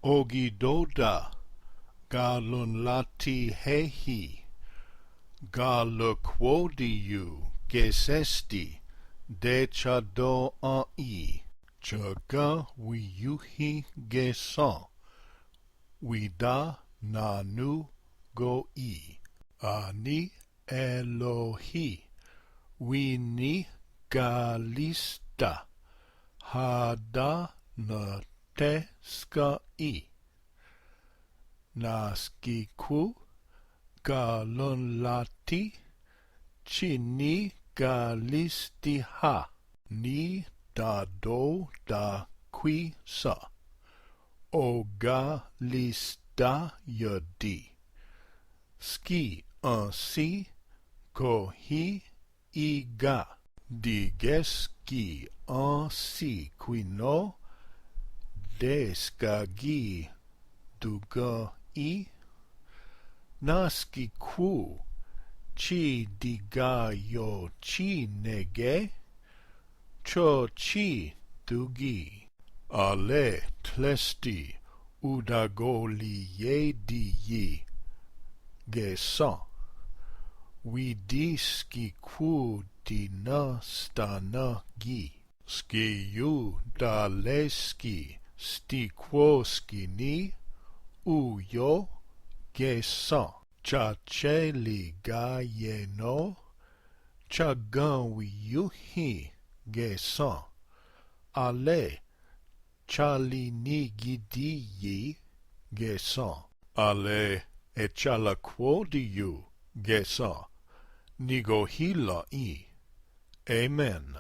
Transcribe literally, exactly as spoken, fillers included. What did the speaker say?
Ogidoda, ga lun lati hehi, ga lukwodiu gesesti de chadoan i. Chagan wi yuhi gesan, wi da nanu go i. Ani Elohi, wi ni ga lista, ha da na teska i. Naski ku ga lun lati, chi ni ga listi ha, ni da do da kwi sa, o ga lista yadi. Ski ansi ko hi i ga. Digeski ansi kwino, deska gi dugan i. Naski ku chi diga yo chi nege, cho chi dugi. Ale tlesti udagoli ye di yi gesan, wi diski ku di na stana gi. Ski yu da leski sti kwo ski ni u yo gesan. Cha cheli ga yeno, chagan wi yuhi gesan. Ale chali ni gidi yi gesan. Ale e cha lakwodiu gesan, ni go hila i. Amen.